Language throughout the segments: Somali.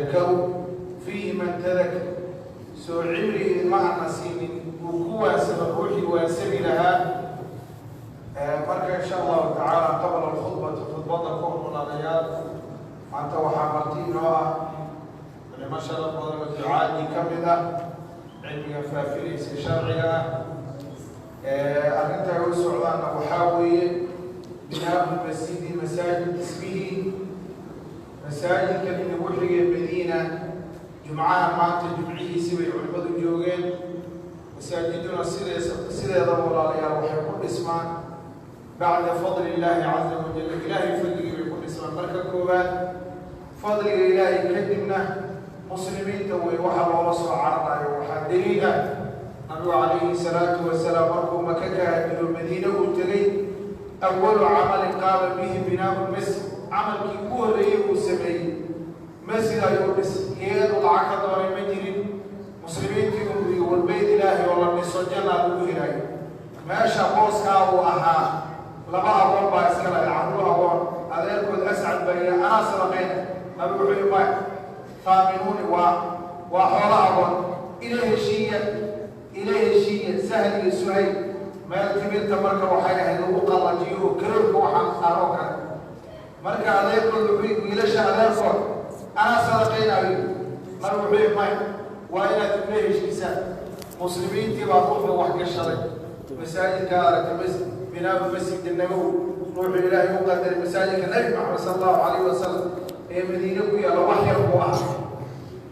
Yatadakaru fiihi man tadakar. Soo cimri idinma ana siinin uu ku waansamo ruuxii waansami lahaa. Marka insha Allahu tacaala, qabla alkhudbati, khudbadda ka hor, walaalayaal, maanta waxaa marti inoo ah culimo sharaf badan oo ducaadii ka mid ah, cilmiga faafinaysa sharciga ah. Arrinta ay u socdaanna waxaa weeye binaau lmasjidi, masaajid dhismihii. Masaajidkan inagu xigay Madiina, jumcaha maanta jumcihiisi bay culimmadu joogeen. Masaajiduna sidees sideedaba, walaalayaal, waxay ku dhismaan bacda fadli illaahi caza wajal. Ilaahay fadligii bay ku dhismaan marka koowaad, fadliga Ilaahay kadibna muslimiinta wey waxa loola soo cararayo. Waxaa daliil ah Nabigu calayhi salaatu wasalaam markuu Maka ka haajiro Madiine uu tegey, awalu camalin qaama bihi binaau lmasjid. Camalkii ugu horreeyey uu sameeyey masjid ayuu dhis. Iyadu lacag ka doonay ma jirin. Muslimiintii uu yii walbeyd Ilaahay oo la dhiso jannaa lagu helayo. Meesha booskaa uu ahaa laba agoon baa iska lahay, carruur agoon. Adeerkood Ascad baa yidhi, "Anaa sadaqayna." Nabigu wuxuu yihi, "Maya, thaaminuuni waa xoolo agoon, ila heshiiya, ila heshiiya." Sahal iyo Suhayl meel timirta marka waxay ahayd lagu qallajiyo oo karoorka waxaan saaroo kale. Marka adeerkood wuxuu yidhi, wiilasha adeerkood, "Anaa sadaqaynaayo." Nabigu wuxuu yihi, "Maya, waa inaad igula heshiisaan." Muslimiintii baa ruuxda wax gashaday masaajidka. Aragta binaau Masjid Nabowi, ruuxuu Ilaahay u qadaray masaajidka Nabi Maxamed sala Allahu calayhi wasalam ee Madiine ku yaalla wax yar buu ahaa.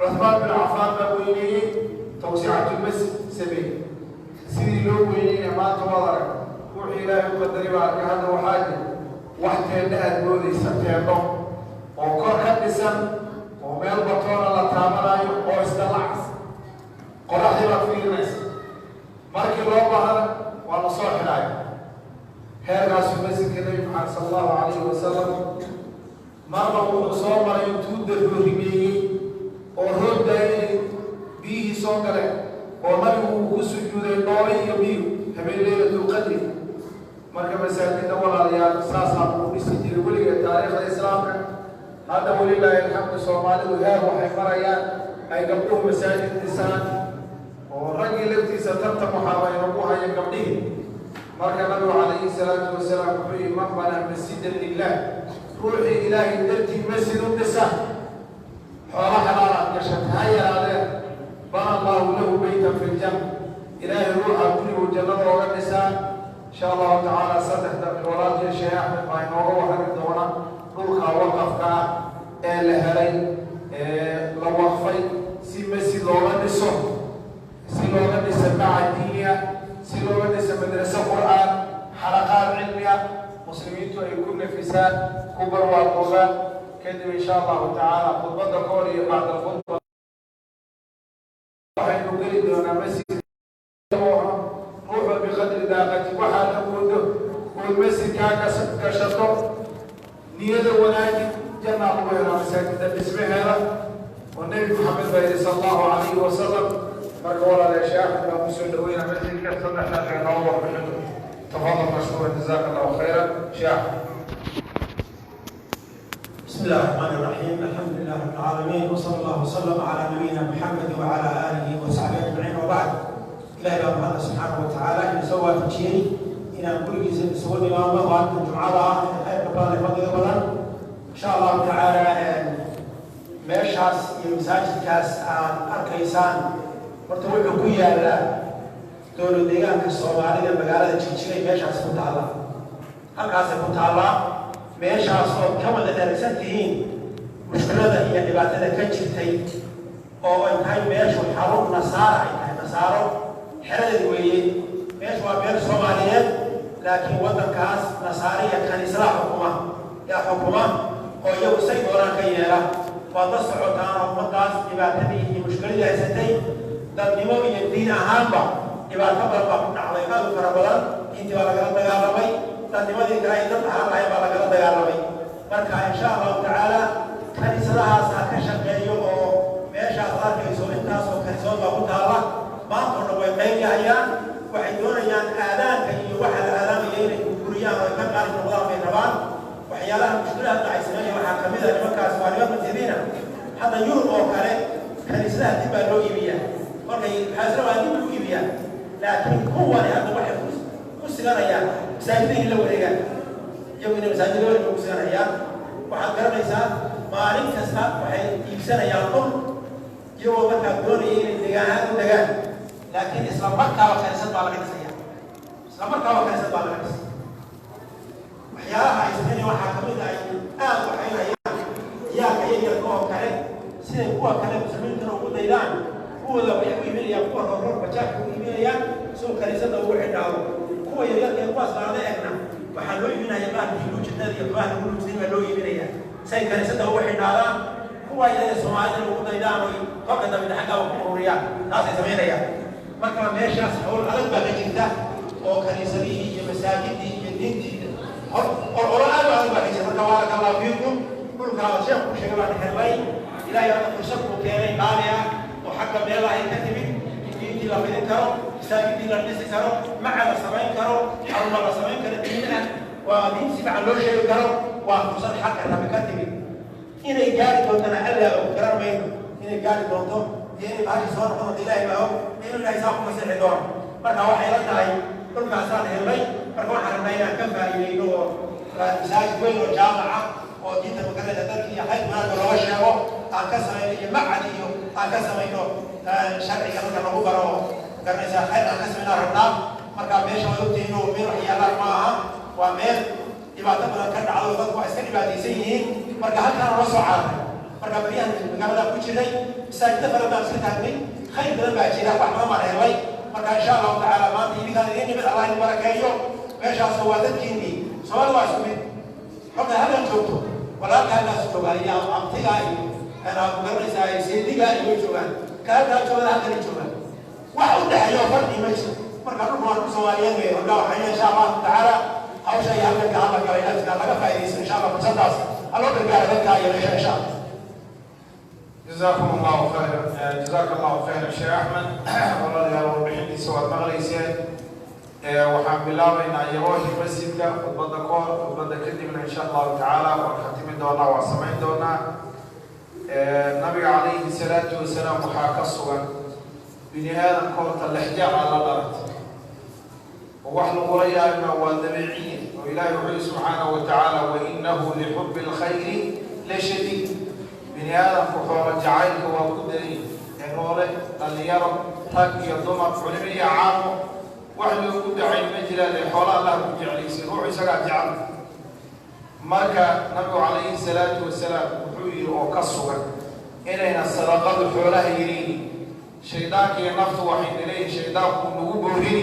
Cuthmaan bin Cafaan baa weyneeyey, tawsicatulmasjid sameeyey. Sidii loo weyneyna maanta waad arag. Ruuxuu Ilaahay u qadaray baa arkay. Hadda waxaa jira wax teendho aad moodaysa, teendho oo kor ka dhisan oo meel batoona la taabanaayo oo isdalacas. Qoraxdii baad fiirinaysa, markii loo baahana waa la soo xidhaayo. Heerkaasuu masjidka Nebi Maxamed sala Allahu calayhi wasalam marna wuxuu soo maray intuu darroorimeeyey oo roob daayay, biyihii soo galeen oo Nabigu uu ku sujuuday dhoole iyo biyu habeen Leylatulqadri. Marka masaajidda, walaalayaal, saasaa lagu dhisi jiray weligeed taariikhda Islaamka. Hadda walilaahi alxamdu, Soomaalidu heer waxay marayaan ay gabdhuhu masaajid dhisaan oo raggii laftiisa tartan waxaaba inagu haya gabdhihii. Marka Nabigu calayhi salaatu wasalaam wuxuu yihi, "Man banaa masjidan lilah," ruuxii Ilaahay dartii masjid u dhisa, xoolo xalaalaad gashata ha yaraadeen, "bana Allahu lahu beytan fi ljanna." Ilaahay ruuxa gurigu jannada ooga dhisaa. Insha Allahu tacaala, saddex daqiiq walaalkii Sheekh Axmed baa inooga warrami doona dhulka waqafka ah ee la helay, ee la waqfay si masjid looga dhiso, si looga dhiso macad diiniya, si looga dhiso madraso Qur'aan, xalaqaad cilmi ah, muslimiintu ay ku nafisaan, ku barwaaqoobaan. Kadib insha Allahu tacaala, khudbadda ka hor iyo bacda alkhudba, waxaynu geli doonaa masjid. Ruuxa biqadri daaqati, waxaad awoodo ood masjidkaa gashato, niyada wanaaji, jannaa lagu helaa masaajidda dhismaheeda oo Nebi Maxamed baa yidhi sala Allahu calayhi wasalam. Marka walaalayaal, Sheekh Axmed baan kusoo dhaweyna masjidka, 3 daqiiqa nooga warbixin. Tafadal mashkuura, jazaaka Allahu khayran, Sheekh. بسم الله الرحمن الرحيم، الحمد لله رب العالمين، وصلى الله وسلم على نبينا محمد وعلى آله وصحبه أجمعين، وبعد. إلهي baa mahadda subxaanahu watacaala inuu soo waafajiyey inaan gurigiisa isugu nimaadno maalinta jumcada ah ee khayrka badan ee fadliga badan. Insha Allahu tacaala, meeshaas iyo masaajidkaas aad arkaysaan horta wuxuu ku yaalaa dowlad deegaanka Soomaalida, magaalada Jigjigay. Meeshaas ku taalla, halkaasay ku taallaa. Meeshaas ood ka wada dharagsan tihiin mushkilada iyo dhibaatada ka jirtay, oo ay tahay meeshu xarun nasaara ay tahay, nasaaro xeradeed weeye. Meeshu waa meel Soomaaliyeed, laakiin waddankaas nasaare iyo kaniisadaha xukuma, yaa xukuma oo iyagu say doonaan ka yeela. Waad la socotaan oo ummaddaas dhibaatadii iyo mushkiladii haysatay, dadnimo iyo diin ahaanba dhibaato badan baa ku dhacday, aad u fara badan. Diintii baa lagala dagaalamay, dadnimadii kale ay dad ahaan lahayn baa lagala dagaalamay. Marka insha Allahu tacaala, kaniisadahaas ha ka shaqeeyo oo meeshaas arkayso intaasoo kaniisadood baa ku taalla. Maanta oo dhan way qaybiyahayaan. Waxay doonayaan aadaanka iyo waxa la aadaamaya inay burburiyaan oo ay ka qaali noqdaan bay rabaan. Waxyaalaha mushkilaha hadda ay sameeya waxaa kamid a, nimankaas waa niman masiibiina. Hadda Yurub oo kale kaniisadaha dib baa loo iibiyaa, markay xaasira waa dib lagu iibiyaa, laakiin kuwani hadda waxay ku siganayaan masaajida inay la wareegaan, iyagu inay masaajida la wareegaan ku siganayaan. Waxaad garanaysaa maalin kasta waxay iibsanayaan dhul, iyagoo markaa doonaya inay degaan u degaan, laakiin isla markaaba kaniisad baa laga dhisaya, isla markaaba kaniisad baa laga dhisaya. Waxyaalaha ay sameynayaan waxaa kamid ah ay aada u waxaynayaan ciyaalka yaryarka oo kale, siday kuwa kale muslimiintana ugu daydaan. Kuwooda waxay u iibinayaan kuwa roorroor bajaajka u iibinayaan soo kaniisada ugu xidhaado. Kuwa yaryarka ee kuwaas laala egna waxaa loo iibinaya bahalkii luujidada iyo kabaha lagu luujiday baa loo iibinaya si ay kaniisada ugu xidhaadaan, kuwa yaryar Soomaalidana ugu daydaan oy kolka dambe xaggaaba ku ururiyaan. Taasay samaynayaan. Marka meeshaas hawl adag baa ka jirta oo kaniisadihii iyo masaajidii iyo diintii olo aad u adag baa ka jirta. Marka baaraka Allahu fiikum, dhulkaa sheekhu ku sheegay baan helnay. Ilaahay hadda fursad buu keenay qaali ah oo xagga meelaha ay ka timid in diintii la fidin karo, masaajidii la dhisi karo, maca la samayn karo, xaruma la samayn karo diin ah, waa diin si fiican loo sheegi karo. Waa fursad xagga Rabbi ka timid. Inay gaari doontana Alla og, garan mayno inay gaari doonto iyo inay bahashi soo noqon doonto. Ilaahay baa og inuu Ilaahay saa ku fasixi doono. Marka waxay la tahay dhulkaasaan helnay. Marka waxaan rabnaa inaan ka faa'iideyno oo masaajid weyn oo jaamaca oo diinta magaraysa dadki iyo khayr wanaagga looga sheego aan ka samayno, iyo macad iyo aan ka samayno sharciga marka lagu baro oo garanaysaa khayr aan ka samaynaa rabnaa. Marka meesha waad ogtihiin oo meel wax yaalaan ma aha, waa meel dhibaato badan ka dhacdo, dadku waa iska dhibaataysan yihiin. Marka halkaan loo soo cararay. Marka baryahan magaalada ku jiray masaajida fara baan iska taagnay, khayr badan baa jira, wax badan baan helay. Marka insha Allahu tacaala maanta idinkaan idiin nimid, Allah idin barakeeyo. Meeshaasoo waa dadkiinnii, Soomaalida waa isku mid. Kolka halkan joogto walaalka halkaas joogaa iyo abtigaa iyo garanaysaa seedigaa iyo joogaan, ka halkaa joogada halkana joogaan, wax u dhexeeyo farqi ma jiro. Marka dhulku waa dhul Soomaaliyeed wey. Marka waxaan insha Allahu tacaala hawsha iyo halkanka hadla galay laga faa'iidaysto insha Allah, fursadaas haloo gargaara dadka iyo meesha insha Allah. جزاكم الله خيرا، جزاك الله خيرا sheekh Axmed. Walaalayaal, warbixintiisa waad maqlayseen. Waxaan bilaabaynaa yaboohii masjidka khudbadda ka hor, khudbadda kadibna insha Allahu tacaala waan khatimi doonaa, waan samayn doonaa. Nabiga calayhi salaatu wasalaam waxaa ka sugan bini aadamka horta lexjaaca la dhalatay oo wax lagula yaabima waa dabiiciya, oo Ilaahay wuxuu yihi subxaanahu wa tacaala: wainahu lixubbi lkhayri la shadiid. Bini aadamku xoola jacaylka waa ku daray, eroole, dhalinyaro, rag iyo dumar, culimo iyo caamo, wax loogu dacay ma jiraan ee xoola Allah ku jeclaysay, ruux isagaa jecel. Marka nabigu calayhi salaatu wasalaam wuxuu yidhi oo ka sugan inayna sadaqadu xoolaha yaraynin. Shaydaanka iyo naftu waxayna leeyihin, shaydaanku nagu boorini,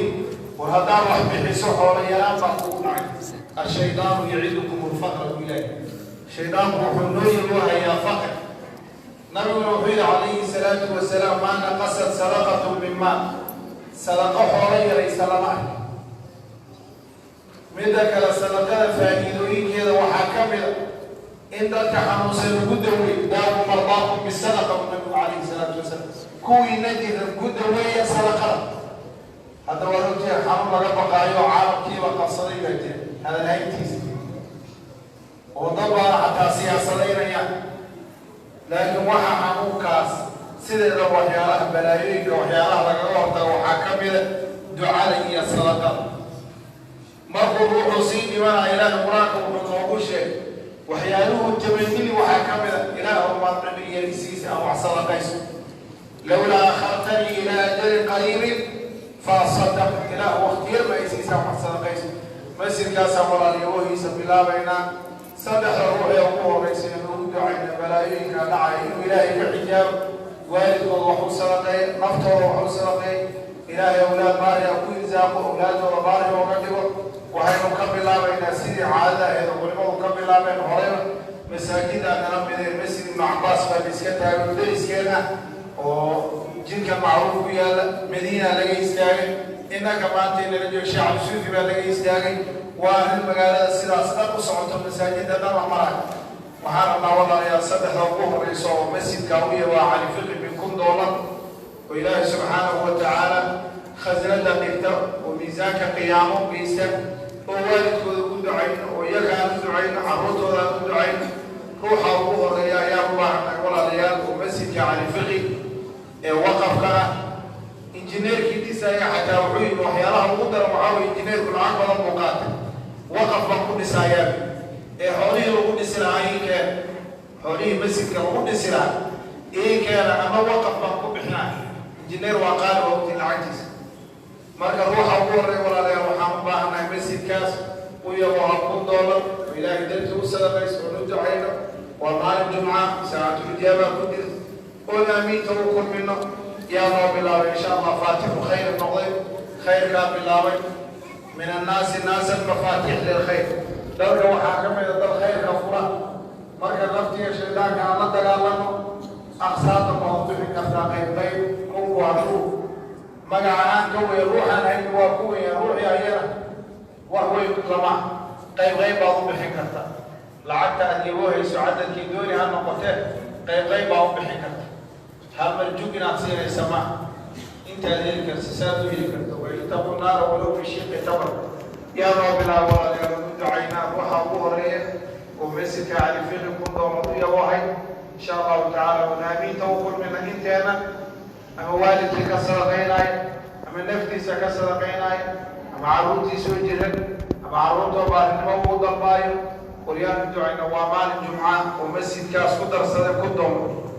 war haddaad wax bixiso xoolo yaraan baa kugu dhacay. Ashaydaanu yacidukum lfaqra buu Ilaahi, shaydaanku wuxuu noo yaboohayaa faqr. Nabiguna wuxuu yidhi calayhi salaatu wasalaam: maa naqasat sadaqatu min maal, sadaqo xoolo yaraysa lama ark. Midda kale, sadaqada faa'iidooyinkeeda waxaa ka mid a in dadka xanuunsan lagu daweey. Daawu mardaakum bisadaqa buu nabigu calayhi salaatu wasalaam, kuwiina jiran ku daweeya sadaqada. Hadda waad ogtihiin xanuun laga baqaayo oo caalamkiiba qabsaday baa jira hadalhayntiisa, oo dad baana xataa siyaasadaynayaan. Laakiin waxa xanuunkaas sideeda waxyaalaha balaayooyinka, waxyaalaha lagaga hortago waxaa ka mida ducada iyo sadaqada. Markuu ruuxuu sii dhimanaya, Ilaahay qur-aanka wuxuu noogu sheegay waxyaaluhu jabanili waxaa ka mida: Ilaah maad cimri yarisiisa aan wax sadaqayso, lowlaa akhartanii ilaa ajalin qariibin faasadaq. Ilaah waqtiyar ma aysiisa wax sadaqayso. Masjidkaasaan walaalyabohiisa bilaabaynaa. Saddexda ruux ee ugu horeysa ee ugu ducayna balaayooyinka dhacaya inuu Ilaahay ka xijaabo, waalidkooda wax u sadaqeey, naftooda wax u sadaqeey, Ilaahay awlaad baari ha ku irsaaqo, awlaadooda baari ooga dhigo. Waxaynu ka bilaabaynaa sidii caadada ahayd oo culimadu ka bilaabeen horeyba masaajida nala midee. Masjid Ibnu Cabaas baa la iska taagay deriskeena oo jidka macruuf ku yaalla Madiina laga istaagay. Innaka maanta inala joogo Sheekh Cabdisuufi baa laga istaagay. Waa arrin magaalada sidaas dhan u socoto, masaajida dhan la marayo. Waxaan rabnaa walaalayaal saddexda ugu horeysa oo masjidka u yabaa Cali Fiqi min $1000 oo Ilaahay subxaanahu wa tacaala khasnada dhigta oo miisaanka qiyaamo geysta, oo waalidkooda u ducayno, oo iyaga aan u ducayno, carruurtooda aan u ducayno. Ruuxa ugu horeeya ayaa u baahannahay walaalayaal. Masjidka Cali Fiqi ee waqafka ah, injineerkii dhisaya xataa wuxuu yidhi waxyaalaha ugu daran waxaa weye injineerku lacag badan buu qaatay, waqaf baan ku dhisayaa, ee xoolihii lagu dhisi lahaa ii keen, xoolihii masjidka lagu dhisi lahaa ii keena, ama waqaf baan ku bixinaa. Injineer waa qaali, waa ogtiin lacagtiisa. Marka ruuxa ugu horreeya, walaalayaal, waxaan u baahannahay masjidkaas u yaboha $1000 oo Ilaahay dartii u sadaqayso oon u ducayno. Waa maalin Jumca, saacatul ijaabaa ku jirta, oon aamiinta u kulmino. Yaa noo bilaabay, insha Allah? Faatixu khayr noqday, khayrkaa bilaabay. Min annaasi naasan mafaatiix lilkhayr, dalka waxaa ka mida dad khayrka fura. Marka naftiga shaydaanka aan la dagaalano. Aqsaada baad u bixin kartaa, qayb qayb. Kunku hadduu magac ahaan ka weya, ruuxaan hayn waa ku weya, ruuxii ayana wax weyn lama. Qayb qayb baad u bixin kartaa lacagta aad igu hayso, cadadkii dooni ha noqotee, qayb qayb baad u bixin karta. Hal mar jug inaad siinaysa ma intaad heli karta, saad u heli karta. Waitaqu naara walow bishiqi tamar. Yaa noo bilaabo, walaalayaal, u ducaynaa ruuxa ugu horeeya oo masjidka Cali Fiqi $1000 u yabohay, insha Allahu tacaala, wanaamiinta u kulmina inteena, ama waalidkii ka sadaqaynaayo, ama naftiisa ka sadaqaynaayo, ama carruurtiisoo jiran, ama carruurtoo baarinimo ugu dalbaayo. Waryaan u ducayna? Waa maalin Jumca oo masjidkaas ku darsaday $1000,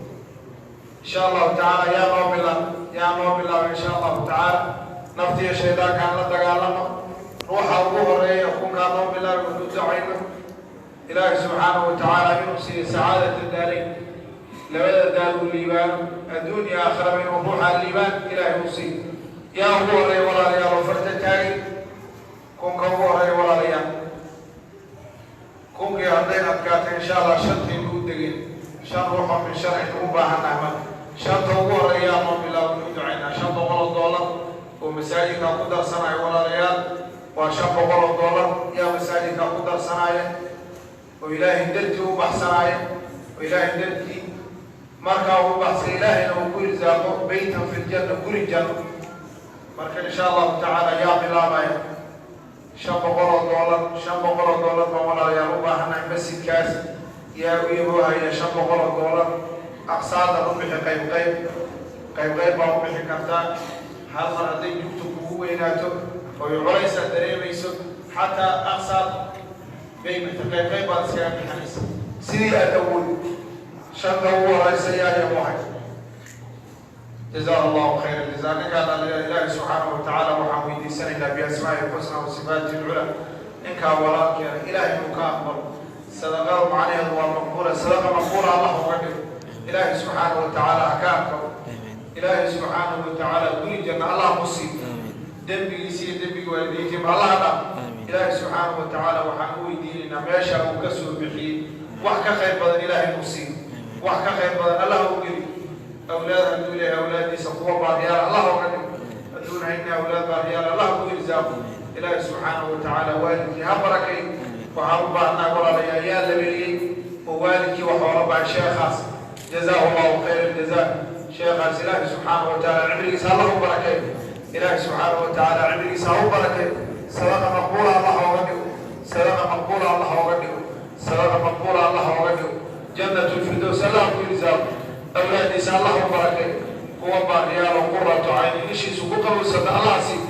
insha Allahu tacaala. Yaa noo bilaab? Yaa noo bilaaba, insha Allahu tacaala? Naftiyo shaydaankaan la dagaalano. Ruuxa ugu horeeya kunkaa noo bilaabay oon u ducayno Ilaahay subxaanahu wa tacaala inuu siiyo sacaadata daarayn, labada daar uu liibaano, adduun iyo aakhiraba inuu ruuxaa liibaan Ilaahay uu siiyo. Yaa ugu horeeya, walaalayaal, oo farta taagay? Kunka ugu horeeya, walaalayaal. Kunkii hadday adkaatay, insha Allah, shantaynu u degeen. Shan ruuxoo min shan aynu u baahannahay. Marka shanta ugu horeeyaa noo bilaabo, u ducaynaa $500 oo masaajidkaa ku darsanaya, walaalayaal. Waa $500. Yaa masaajidkaa ku darsanaya oo Ilaahay dartii u baxsanaya, oo Ilaahay dartii markaa uu baxsay, Ilaahayna uu ku irsaaqo beytan fi ljanna, guri janno? Marka insha Allahu tacaala, yaa bilaabaya $500? $500 baan, walaalayaal, u baahannahay masjidkaas. Yaa u yaboohaya $500? Aqsaadan u bixi, qayb qayb, qayb qayb baa u bixi kartaa. Hal mar hadday jugtu kugu weynaato oy culaysaa dareemayso, xataa aqsaad baymata, qayb qayb baad iskaga bixinaysa sidii aad awood. Shanta ugu horeysa yaa yaboohay? Jazaa Allahu khayra jazaa ninkaa dhalinyar. Ilaahi subxaanahu watacaala waxaan weydiisanaynaa biasmaa'i lxusna wa sifaatihi lculaa ninkaa walaalkeena Ilaahay inuu ka aqbalo sadaqada. Macnaheedu waa maqbuula, sadaqa maqbuula Allah uga dhigo. Ilaahay subxaanahu watacaala ha ka aqbalo. Ilaahay subxaanahu watacaala guri janna Allah ku siiyo, dembigiisa iyo dembigi waalidiintiiba Allah dhaaf. Ilaahay subxaanahu watacaala waxaan u weydiinaynaa meesha uu ka soo bixiyey wax ka khayr badan Ilaahay inuu siiyo, wax ka khayr badan Allah u geliyo. Awlaad hadduu leeyahay, awlaaddiisa kuwa baariyaal Allah uga dhigo. Hadduuna hayna awlaad baariyaal, Allah ku irsaaqo. Ilaahay subxaanahu watacaala waalidkii ha barakay. Waxaan u baahnaa, walaalayaal, yaa labeeyey oo waalidkii wax oola baxay? Sheekhaas, jazaahu Allahu khayra aljazaa. Sheekhaas Ilaahay subxaanahu watacaala cimrigiisa Allah u barakay. Ilaahay subxaanahu watacaala cimrigiisa ha u barakay. Sadaqa maqbuula Allah ooga dhigo, sadaqa maqbuula Allah ooga dhigo, sadaqa maqbuula Allah ooga dhigo. Jannatu lfirdows Allah ku irsaaqo. Awlaadiisa Allah u barakay, kuwa baariyaal oo quratu cayni, ishiisu ku qabowsata Allah sii.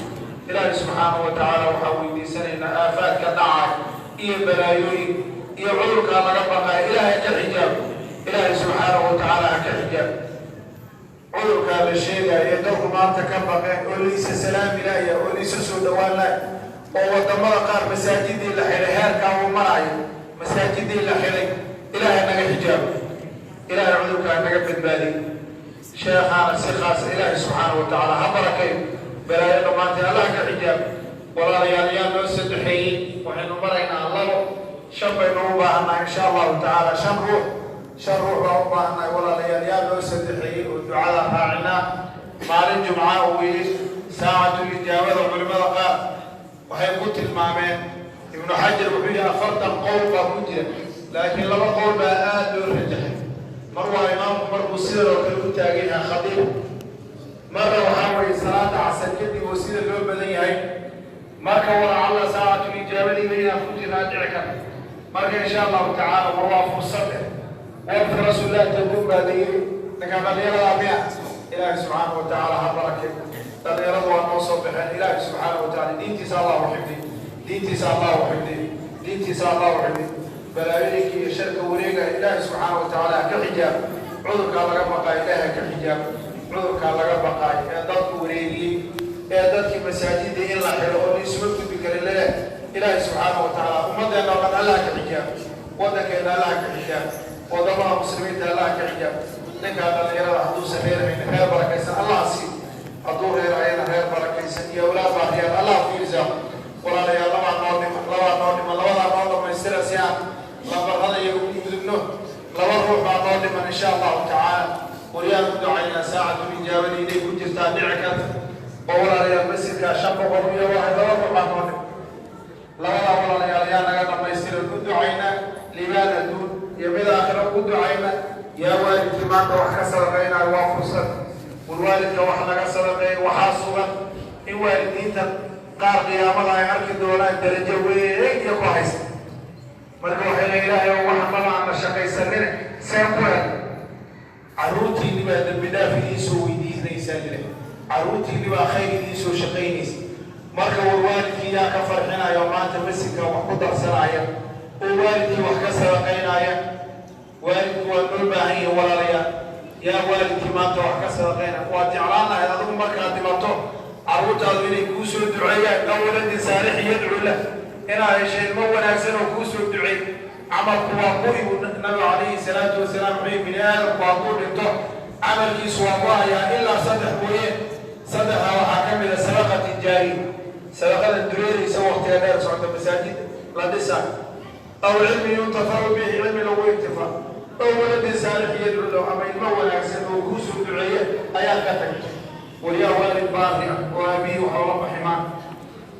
Ilaahay subxaanahu watacaala waxaan weydiisanaynaa aafaadka dhacay iyo balaayooyin iyo cudurkaa laga baqaya Ilaahay ka xijaabo. Ilaahay subxaanahu watacaala ha ka xijaabo cudurkaa la sheegaayo dalku maanta ka baqeen, oo laysa salaami laaya, oo laysa soo dhowaan laaya, oo wadamada qaar masaajidii la xidhay, heerkaa uu maraayo masaajidii la xidhay. Ilaahay naga xijaabo, Ilaahay cudurkaa naga badbaadiy. Sheekhaana si khaasa Ilaahay subxaanahu watacaala ha barakeeyo, balaayo dhammaantay Allah ka xijaabo. Walaalayaal, yaa noo saddexeeyey? Waxaynu maraynaa labo, shan baynu u baahannahay, insha Allahu tacaala. Shan ruux, shan ruux baan u baahannahay, walaalayaal. Yaa noo saddexeeyey oo ducada raacinaa? Maalin Jumca weeye, saacatul ijaabada culimada qaar waxay ku tilmaameen, Ibnu Xajar wuxuu yihi 40 qowl baa ku jira, laakiin laba qowl baa aada loo rajaxay. Mar waa imaamku markuu sidan oo kale u taagan yahay khadiib, marna waxaa weeye salaada Casar kadib oo sida loo badan yahay. Marka walacalla saacatul ijaabadiiba inaan ku jirnaa dhici karta. Marka insha Allahu tacaala, war waa fursad eh, war furasu laa taduum baa la yiri. Ninka dhalinyarada miya, Ilaahi subxaana wa tacaala ha barake. Dhalinyaradu waa noo soo baxeen. Ilaahi subxaana wa tacaala diintiisa Allah u xifdi, diintiisa Allah u xifdi, diintiisa Allah u xifdi. Balaayooyinka iyo sharka wareegaya Ilaahi subxaana wa tacaala ha ka xijaab. Cudurkaa laga baqaayo Ilaahi ha ka xijaab. Cudurkaa laga baqaayo ee dadku wareegiyey, ee dadkii masaajidda in la xiro oo laisuma gudbi karin leh, Ilaahi subxaana wa tacaala ummadeenna oo dhan Allah ka xijaab, waddankeena Allah ka xijaab, wadamada muslimiinta Allah ka xijaab. Ninkaa dhalinyarada hadduusan reer haynin, reer barakaysan Allah sii. Hadduu reer hayana, reer barakaysan iyo awlaad baariyaal Allah ku irsaaq. Walaalayaal, labaa noo dhiman, labaa noo dhiman, labadaa noo dhamaystira si aan lambarrada iyo ugu gudubno. Laba ruux baa noo dhiman, insha Allahu tacaala. Waryaan u ducaynaa, saacatu ijaabada inay ku jirtaa dhici karta. Oo walaalayaal, masjidkaa 500 iyo waxay, laba ruux baa noo dhiman. Labadaa walaalayaal yaa naga dhamaystira ku ducaynaa, liibaan adduun iyo mid aakhira ugu ducayna. Yaa waalidkii maanta wax ka sadaqaynayo, waa fursad. War waalidka wax laga sadaqeeyo, waxaa sugan in waalidiinta qaar qiyaamada ay arki doonaan darajo weyn iyo ku haysta. Marka waxay leeyihin, Ilaahay oo wax maba aan la shaqaysanine, see ku hel? Carruurtiinni baa dembi dhaaf idiin soo weydiinaysaa leh, carruurtiinni baa khayr idiin soo shaqaynaysa. Marka war waalidkii yaa ka farxinaya oo maanta masjidka wax ku darsanaya oo waalidkii wax ka sadaqaynaya? Waalidku waa noo baahan yihin, walaalayaal. Yaa waalidkii maanta wax ka sadaqaynaya? Waad jeclaan lahayd adigu markaad dhimato carruurtaadu inay kuu soo duceeyaan, aw waladin saalixin yadcuu lah, inaad heshay ilmo wanaagsan oo kuu soo duceey. Camalku waa quri. Buu nabigu calayhi salaatu wasalaam wuxuu yihi, bini aadamku hadduu dhinto camalkiisu waa go-ayaa ilaa saddex mooye. Saddexdaa waxaa ka mid a sadaqatin jaariya, sadaqada dureeraysa waqtiga dheer socota, masaajid la dhisa, aw cilmi yuntafacu bihi, cilmi lagu intifaac, aw waladin saalixin yadcuu lahu, ama ilmo wanaagsan oo kuu soo duceeya ayaa ka tagtay. Waryaa waalid baari ah oo aabihii wax oola baximaan?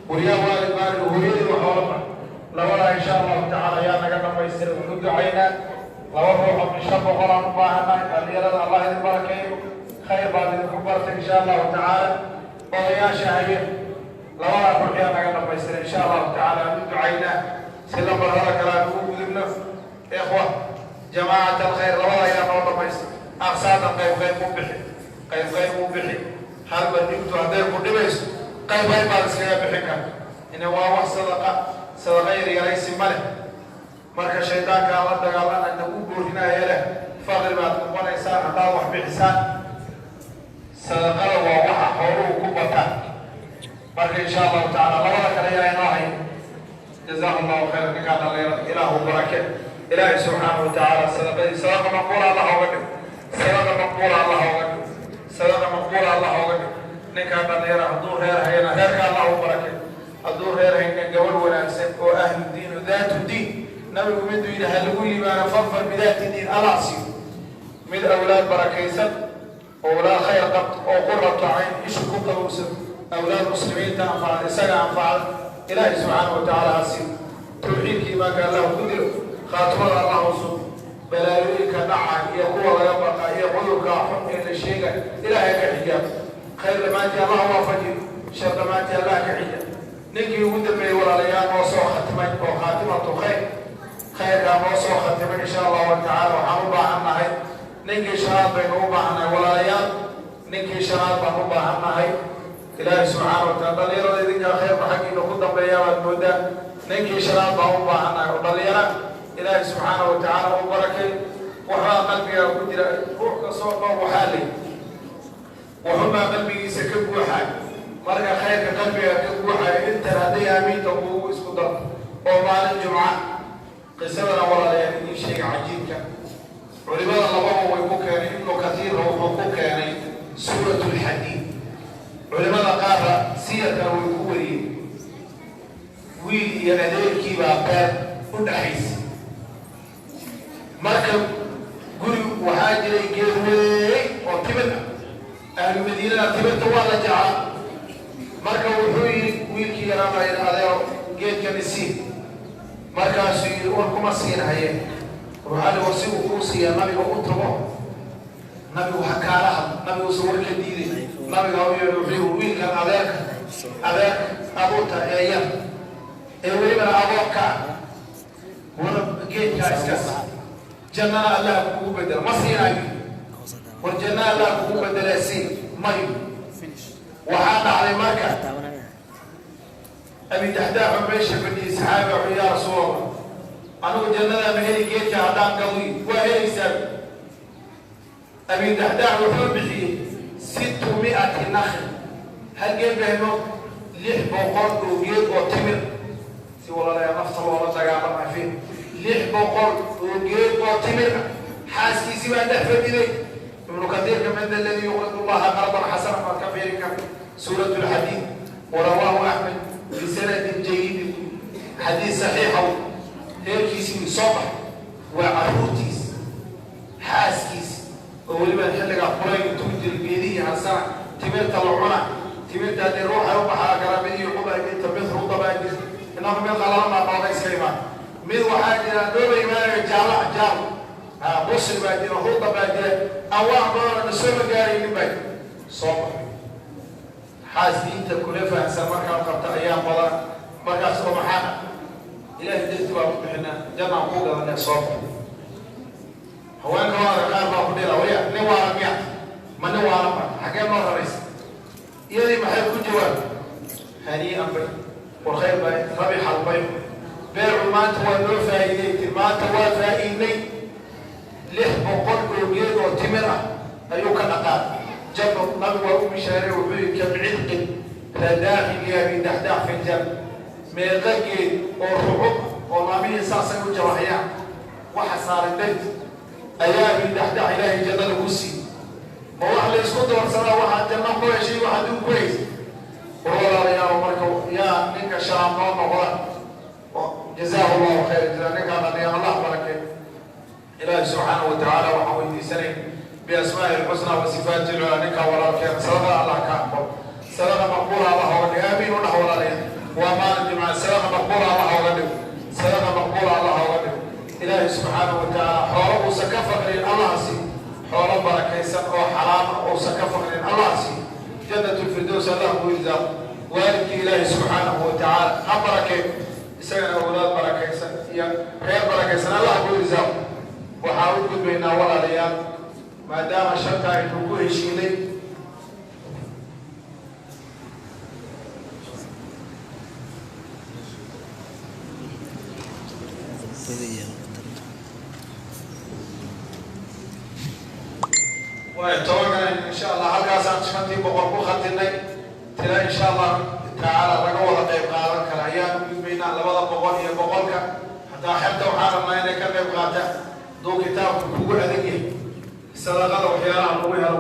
Waryaa waalid baari oo hooyadii wax oola bax? Labadaa insha Allahu tacaala yaa naga dhamaystira ugu ducaynaa? Laba ruuxoo min 500 aan u baahannahay. Dhalinyarada Allah idin barakeeyo, khayr baad idinku bartay, insha Allahu tacaala. Odayaasha haye, labadaa ruux yaa naga dhamaystira, insha Allahu tacaala, aan u ducaynaa si lambarada kale aan ugu gudubno? Ikhwa, jamaacat alkhayr, labada ayaa noo dhamaystir. Aqsaadan qayb qayb u bixi, qayb qayb u bixi. Halba dhibtu hadday ku dhibayso, qayb qayb baad iskaga bixin karta. Ina waa wax sadaqa, sadaqa yaryaraysi ma leh. Marka shaydaanka aan la dagaalana nagu boorinaya leh, faqri baad noqonaysaan haddaad wax bixisaan. Sadaqada waa waxa xooluhu ku bataan. Marka insha Allahu tacala labada kale yaa inoo hay. Jazaahu Allahu khayra ninkaa dhalinyarada, Ilaahu barake. Ilaahay subxaanahu wa tacaala sadaqadii sadaqa maqbuula Allah oga dhig, sadaqa maqbuula Allah oga dhig, sadaqa maqbuula Allah oga dhig. Ninkaa dhalinyara hadduu reer hayana, reerka Allah u barake. Hadduu reer hayna, gabadh wanaagsan oo ahlu diin oo daatu diin, nabigu miduu yidhi ha lagu liibaano, fadfar bidaati diin, Allah siiyo. Mid awlaad barakaysan oo awlaad khayr qabto oo qurratu cayn, ishu ku qabowsan, awlaad muslimiinta anfacda, isaga anfacda, Ilaahay subxaana wa tacaala ha siiyo. Tawxiidka iimaanka Allah ku dilo, khaatimada Allah u sugo. Balaayooyinka dhaca iyo kuwa laga baqa iyo cudurka xun ee la sheegay Ilaahay ka xijaab. Khayr dhammaantii Allah waafajiyo, shar dhammaantii Allah ka xijaab. Ninkii ugu dambeeyey, walaalayaal, noo soo khatimay oo khaatimatu khayr, khayrkaa noo soo khatimay, insha Allahu tacaala. Waxaan u baahan nahay ninkii shanaad baynu u baahannahay, walaalayaal. Ninkii shanaad baan u baahan nahay. Ilaahay subxaana wa taala, dhalinyarada idinkaa khayrka xaggiina ku dambeeya baad moodaa. Ninkii shanaad baan u baahannahay oo dhalinyara Ilaahay subxaana wa tacaala u barakay. Waxbaa qalbigaa ku jira, ruux kastoo nool waxaa lay waxunbaa qalbigiisa ka guuxaay. Marka khayrka qalbiga ka guuxayo intan hadday aamiinta kuugu isku darto oo maalin jumca. Qisadana, walaalayaal, idiin sheega cajiibka. Culimada lababa way ku keenay. Ibnu Kathiirna wuxuu ku keenay Suurat Lxadiid, culimada qaarra siyarkana way ku wariyeen. Wiil iyo adeerkiibaa beer u dhaxaysa. Marka guri waxaa jiray geed weyn oo timir ah. Ahlu Madiinada timirta waa la jeclaa. Marka wuxuu yidhi wiilkii yaraa baa yidhi, "Adeero, geedkan isii." Markaasuu yidhi, "War kuma siinhaye." Ruuxali war si uu kuu siiya nabiga u tago, nabigu ha kaala hadlo. Nabiguusa war ka diiday. Nabiga u yeedhi, wuxuu yidhi, "Wiilkan adeerka adeerka abuurta ee yar ee welibana adoonka ah, war geedkaa iska sii, jannana Allah kugu bedelo." Ma siinayo. War janna Allah kugu bedelaa, may. Waxaa dhacday marka Abi Daxdaaxo meesha fadhiyey saxaabiga wuxuu: "Yaa Rasuulallah, anigu jannadaa ma heli geedka haddaan gaduy?" "Waa helaysaa." Abi Daxdaax wuxuu bixiyey 600 nakhl, hal geed bahmo, 600 oo geed oo timir. Si walaalayaa nafta loola dagaalamay fi 600 oo geed oo timir ah. Xaaskiisii baa dhex fadhiday. Ibnu Katiirka "man da alladii yuqridu Allaha qardan xasana" baad ka fiirin karta, Suurat Lxadiid. Warawaahu Axmed bisanadin jayidin, xadiis saxiixa. Reerkiisii soo bax, waa caruurtiis, xaaskiis, oo weliba xilligaa kulayl intuu jira geedihii harsana timirta la cuna. Timirta haddii ruuxa u baxaa karaa, mid iyo xubaa jirta, mid rudabaa jirta, inagu mid qalalan baa nooga iska imaan, mid waxaa jira nooba imaanayo jaala jaal busri baa jira, ruda baa jira, anwaac badan na sooma gaaraynin baa jira. Soo baxay, xaas diinta kula fahansan markaad qabta ayaa badan markaas oo maxaa Ilaahay darti baa ku bixinaa, jannaan ku gadanee. Soo baxay, haweenka waada qaar baa ku dhila: "Waya, nin waala miya? Ma nin waala ma? Xaggee noo raraysa?" Iyadii maxay ku jawaab? "Hanii'an bay war, khayr baa, rabixa albayc, beecu maanta waa noo faa'iidey, maanta waa faa'iidnay." 600 oo geed oo timir ah ayuu ka dhaqaaqay janno. Nabigu waa u bishaaray, wuxuu yihi: "Kam cidqin radaaxin li Abi Daxdaax fi ljanna?" Meeqa geed oo rucub oo laamihii saasay u jabaxyaan waxa saaray darti ayaa Abi Daxdaax Ilaahay jannada ku siiyey? Ma wax la isku doorsadaa waxaad janno ku heshay, wax adduun ku haysay? War walaalayaal, marka yaa ninka shanaad noo noqda oo jazaahu Allahu khayr jazaa ninkaa dhaliya, Allah barakee. Ilaahi subxaanahu wa tacaala waxaan weydiisanay biasmaa'i alxusnaa wa sifaati lculaa, ninkaa walaalkeen sadaqa Allah ka aqbal, sadaqa maqbuula Allah oga dhig. Aamiin u dhah, walaalayaal. Waa maalin Jimca. Sadaqa maqbuula Allah oga dhig, sadaqa maqbuula Allah oga dhig. Ilaahi subxaanahu wa tacaala xoolo uusan ka faqrin Allah sii, xoolo barakaysan oo xalaal ah uusan ka faqrin Allah sii. Jannat lfirdows Allah ku irsaaqo. Waalidkii Ilaahi subxaanahu wa tacaala ha barakee, isagana awlaad barakaysan iyo reer barakaysan Allah ku irsaaqo. Waxaa u gudbaynaa, walaalayaal, maadaama shanta aynu ku heshiinay. Way tobankan, insha Allah, halkaasaan 500 ku khatinay. Tira insha Allah tacaala laga wada qayb qaadan kara ayaan u gudbaynaa, 200 iyo 100-ka. Hataa xebta waxaa rabnaa inay ka qayb qaataan. Hadduu kitaabku kugu adag yahay, sadaqada waxyaalaha lagu helo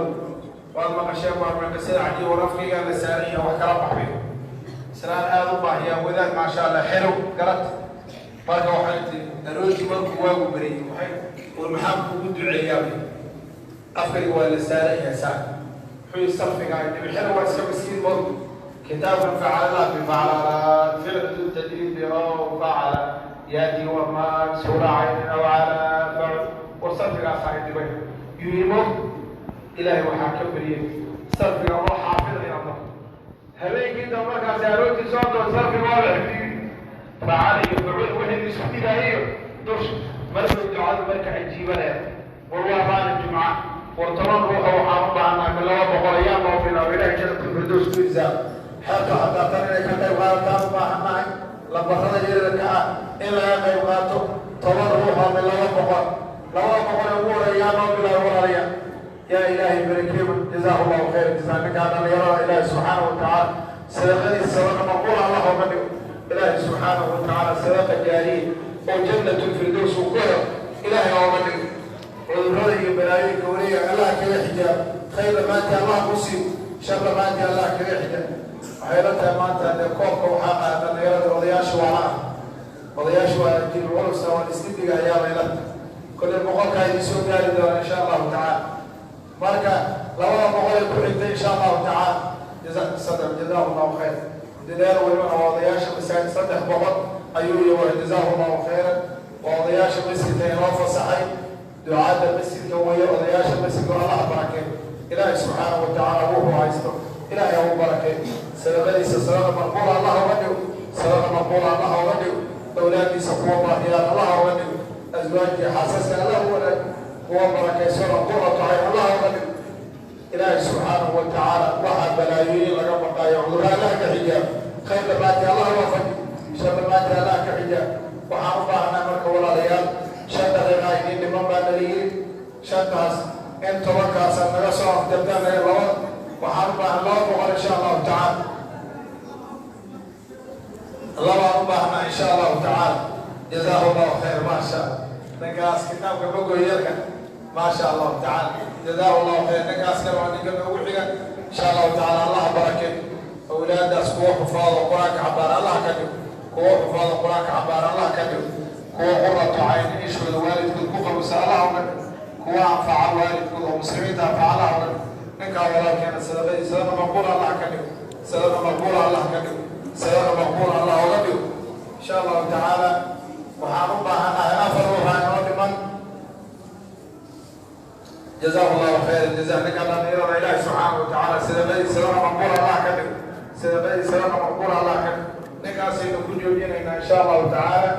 waad maqasheen. Waa qisada cajiib. War afkaygaa la saaran yahay, wax kala baxbay. Islaan aada u baahiyaa wadaad, maasha Allah, xerow garad. Marka waxay tii aroortii markuu waagu beriyey, waxay: "War, maxaan kugu duceeyaa? Afkayga waa la saaran yahay." Saa wuxuu yihi: "Sarfiga ay dhibi." Xero waa iska miskiin moog. Kitaabkan facalala bifaclala ficlu tajriib biraw facala yaati wamaag suura caynin aw calaa fac. War, sarfigaas ay dhibay yuu moog. Ilaahay waxaa ka beriyey sarfiga oo xaafidaya Allah. Habeenkii dambe markaasi aroortii soo doon, sarfiga waa la xifdiyey, facala iyo fucuul wixii isku dhigaayo dusha. Markay ducadu marka cajiibanaya. War, waa maalin Jumca. War, 10 ruuxa waxaan u baahnaa min 200 ayaa noo bilaabo. Ilahay janatulfirdows ku irsaaq. Xeerta hataa tan inay ka qayb qaadataan u baahannahay, lambarada yaryarka ah in laga qayb qaato. 10 ruux oo min 200, 200 ee ugu horeeyaa noo bilaabo, walaalayaal. Yaa Ilaahay barakeema. Jazaahu Allahu khayra jazaa ninkaa dhalinyarada. Ilaahay subxaanahu wa tacaala sadaqadiisa sadaqa maqbuula Allah ooga dhigo. Ilaahay subxaanahu wa tacaala sadaqa jaariya oo jannatulfirdows uu ku helo Ilaahay ooga dhigo. Cudurrada iyo balaayooyinka wareega Allah kaga xijaab. Khayr dhammaantii Allah ku siiyo, shar dhammaantii Allah kaga xijaab. Waxay la tahay maanta dee koobka waxaa qaada dhalinyarada. Odayaashu waa la ah, odayaashu waa jiil culusa, waa isdibdiga ayaa layla tahay. Kolley 100-kaa idin soo gaari doona insha Allahu tacaala. Marka 200 ee ku xigtay insha Allahu tacaala. Jazaahu Allahu khayr dadaal welibana waa odayaasha masaajid. 300 ayuu iyo jazaahu Allahu khayran. Waa odayaasha masjidka inoo fasaxay, ducaadda masjidka weeye. Odayaasha masjidka Allah barakeey. Ilaahay subxaanahu wa tacaala wuxuu haysto Ilaahay ha u barakeey. Sadaqadiisa sadaqa maqbuula Allah oga dhigo, sadaqa maqbuula Allah oga dhigo. Awlaadiisa kuwa baahiyaan Allah oga dhigo. Aswaajii xaasaska Allah u wanaag, kuwa barakaysano quratu cayn Allah oga dhigo. Balaayooyin laga baqaayo, cudurra Allah ka xijaab. Khayr dhammaantii Allah waafaji, shar dhammaantii Allah ka xijaab. Waxaan u baahnaa marka, walaalayaal, 5 daqiiqa idiin dhiman baa nala yiri. Shantaas in 10-kaasa naga soo afjartaan laba. Waxaan u baahan 200, insha Allahu tacaala. Labaan u baahnaa, insha Allahu tacaala. Jazaahu Allahu khayr. Maasha, ninkaas kitaabka bogoyarka, maasha Allahu tacaala, jazaahu Allahu khayr. Ninkaas kale waa ninka noogu xiga, insha Allahu tacaala. Allah barake awlaadaas. Kuwa xufaado Qur-aanka xambaar Allah ka dhigo, kuwa xufaado Qur-aanka xambaar Allah ka dhigo, kuwa quratu cayn ishooda waalidkood ku qabisa Allah uga dhigo, kuwa anfaca waalidkood oo muslimiinta anfaca Allah uga dhigo. Ninkaa walaalkeena sadaqadii sadaqa maqbuula Allah ka dhigo, sadaqa maqbuula Allah ka dhigo, sadaqa maqbuula Allah uga dhigo, insha Allahu tacaala. Waxaan u baahanahay afar ruuxa inoo dhiman. Jazaahu Allahu khayr jaza. Ninka dhalinyarada, Ilaahi subxaana wa tacaala sadaqadii sadaqa maqbuula Allah ka dhigo, sadaqadii sadaqa maqbuula Allah ka dhigo. Ninkaasaynu ku joojinaynaa, insha Allahu tacaala.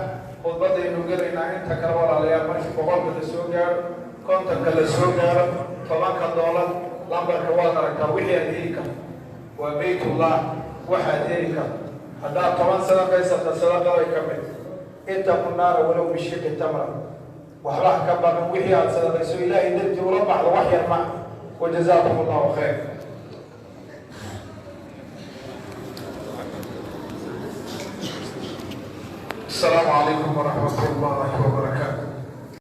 Khudbadaynu gelaynaa. Inta kale, walaalayaal, markii 100-ka la soo gaaro, 50-ka la soo gaaro, $10, lambarka waad aragtaa. Wixii aad heli karto waa baytullah. Waxaad heli karto haddaad 10 sadaqaysata, sadaqaday ka mid. Ittaqu naara walow bishiqi tamra. Waxba ha ka baqin. Wixii aad sadaqayso Ilaahay dartii ula baxdo, wax yar ma. Wajazaakum Allahu khayr. السلام عليكم ورحمة الله وبركاته.